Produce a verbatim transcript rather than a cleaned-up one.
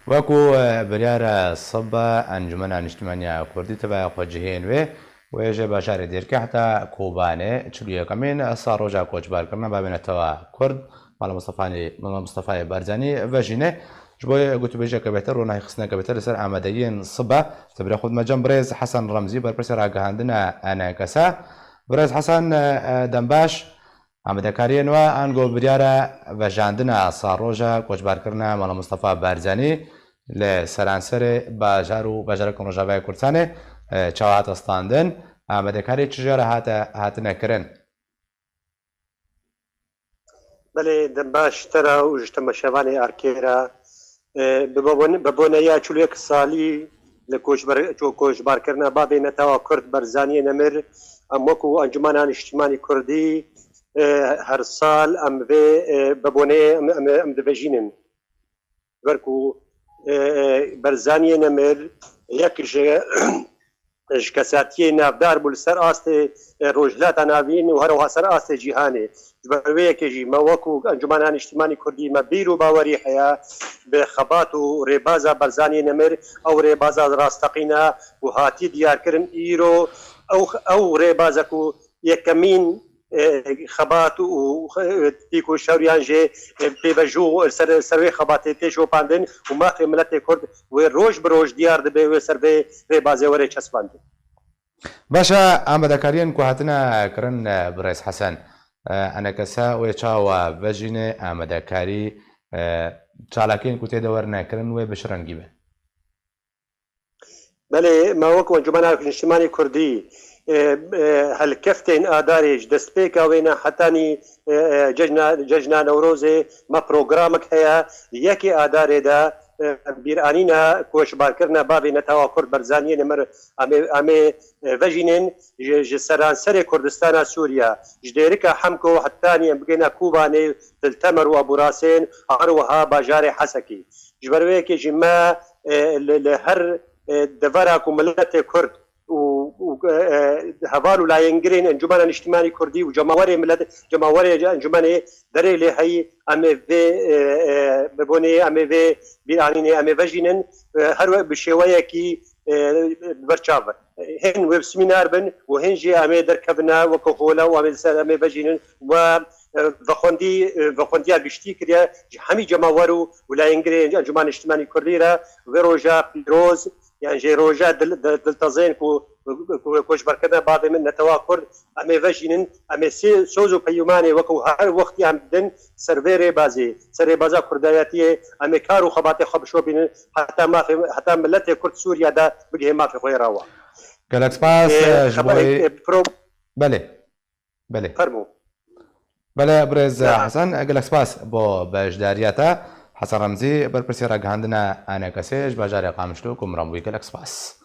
Wekû, e, biryara sibe Encûmena Niştimaniya Kurdî tebeya xwe cihên wê, wê ji bajarê Dêrkê heta Kobanê çil û yekemîn sal roja koçbarkirina bavê netewa Kurd, Mala Mustafayê, Mala Mustafayê Barzanî vejîne. Ji bo gotûbêjeke bêhtir, ronahîxistineke bêhtir li ser amadeyiyên sibe, te bi rê xwe dime cem birêz Hesen Remzî, berpirsê ragihandina E N K S. Birêz Hesen, e, e, dembaş. Amadekariyên we ango biryara vejandina salroja koçbarkirina Mala Mustafa Barzanî li seranserê bajar û bajarekên Rojavayê Kurdistanê, e, çawa hate standin? Amadekarî çi jê re hate, hatine kirin? Belê, dembaş te re û ji temaşevanê Arkê re. E, bi bone-, bi boneya çil û yek salî li koçber-, ço-, koçbarkirina bavê netewa Kurd Barzaniyê Nemir, em wekû Encûmena Niştimanî Kurdî, e, her sal em vê, e, bi boneyê em, em, em divejînin. Ber ku, e, e, Barzaniyê Nemir yek ji ji kesatiyê navdar bû li ser astê, e, Rojhilata Navîn û her wiha ser astê cîhanê. Ji ber wê yekê jî me wekû Encûmena Niştimanî Kurdî me bîr û bawerî heye bi xebat û rêbaza Barzaniyê Nemir, ew rêbaza rasteqîn e û hatî diyarkirin îro ew, ew rêbaze ku yekemîn, e, xebat û, e, tîk û şewriyan jê, e, pêvejo ser, ser wê xebatê tê şopandin û mafê miletê Kurd wê roj bi roj diyar dibe, wê ser vê rêbazê were çespandin. Baş e, amadekariyên ku hatine kirin, e, birêz Hesen, e, E N K S wê çawa vejîne amadekarî, e, çalakiyên ku tê de werine kirin wê bi çi rengî be? Belê, me wek Encûmena Niştimanî Kurdî, e, e, helkeftên Adarê ji destpêka wê ne hetanî, e, e, cejna, cejna Newrozê me programek heye. Yekê Adarê de, e, bîranîna koçbarkirina bavê netewa Kurd Barzaniyê Nemir em ê, em ê, e, vejînin ji, ji seranserê Kurdistana Sûriye, ji Dêrika Hemko hetanî em bigihîne Kobanê, Til Temer û Aborasên, her wiha bajarê Hesekê. Ji ber wê yekê jî me, e, li, li her, e, devera ku miletê Kurd û, û, e, e, heval û layengirên Encûmena Niştimanî Kurdî û cemawerê milet, cemawerê Encûmenê derê lê heyî, em ê vê, e, e, bi bonê, em ê vê bîranînê, em ê vejînin, e, her we bi şêweyekî, e, bi ber çav. Hên wê bi semînar bin û hên jî em ê derkevine weke hole û em ê li ser em ê vejînin we, e, vexwendî, e, vexwendiya giştî kiriye ji hemî cemawer û, û layengirê Encûmena Niştimanî Kurdî re. Vê roja pîroz, yan jî roja dil-, dil-, diltezên ku, ku koçberkirina bavê min netewa Kurd, em ê vejînin, em ê sê soz û peyûmanê weke her wextî em didin ser vê rêbazê, ser rêbaza Kurdayetiyê, em ê kar û xebatê xwe bişopînin, heta mafê, heta miletê Kurd Sûriye de bigihê mafê xwe yê rawa. Gelek spas, Ê, e, ji xeberê, bo ê, pro- Belê. Belê. Fermo. Belê, birêz Hesen, gelek spas bo beşdariya te. Hesen Remzî, berpirsê ragihandina E N K S'ê ji bajarê Qamişlo, ku min re bûyî, gelek spas.